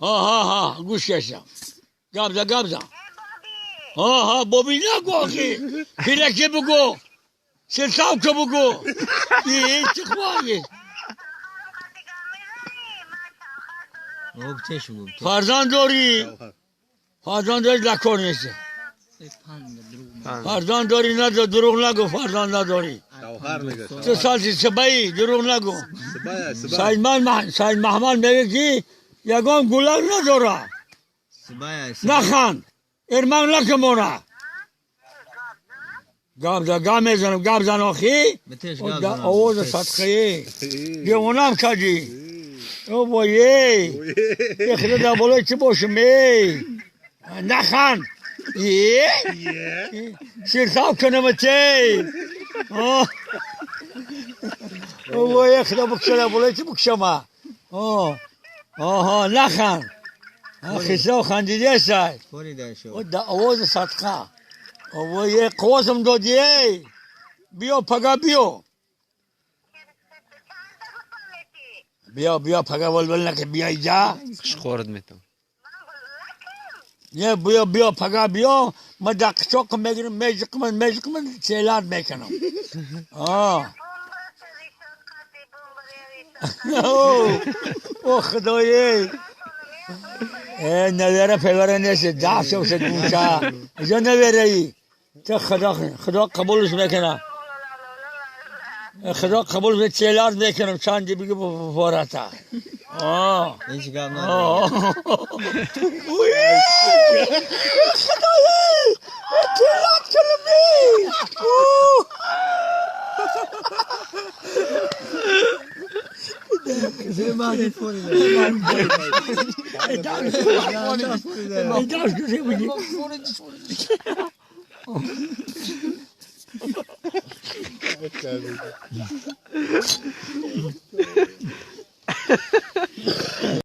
Ҳа ҳа ҳа, гӯш кашам. Гап за, гап за. Ҳа ҳа, боби нагу охи. Пираке бугу. Сирсавка бугу. И чӣ хвои? Фарзанд дорӣ? Фарзанд дорӣ лакор нест. Фарзанд дорӣ надо дурӯғ нагу, фарзанд надорӣ. Ту соли сибаи дурӯғ нагу. Саид Маҳмад мегӯяд ки ягон гулак надора. Наханд. Ирмак накун. Гап за, гап мезанам, гап зан охи. Овози садқаи. Девонам кардӣ. О вой, худо дар болои чӣ бошам эй. Наханд. Сирсав кунам тей. О вой, худо букша дар болои чӣ букшама. Оҳо, наханд. Хисрав хандидесай. Овози садқа. Вой, қувватам додӣ эй. Биё пага биё. Биё биё пага валвал накун, биё иҷа. Хушхорат метам. Не, биё биё пага биё, ман дар қичоқ мегирам, меҷиқам, меҷиқам, селат мекунам. О худои. Э, навера певера нест, даҳ шуд гӯша. Иҷо навераи. Та худо худо қабулш мекунад. Худо қабул мекунад, селат мекунам, чанди бигӯ бората. Ҳеҷ гап надорад. Худои! Селат кунам.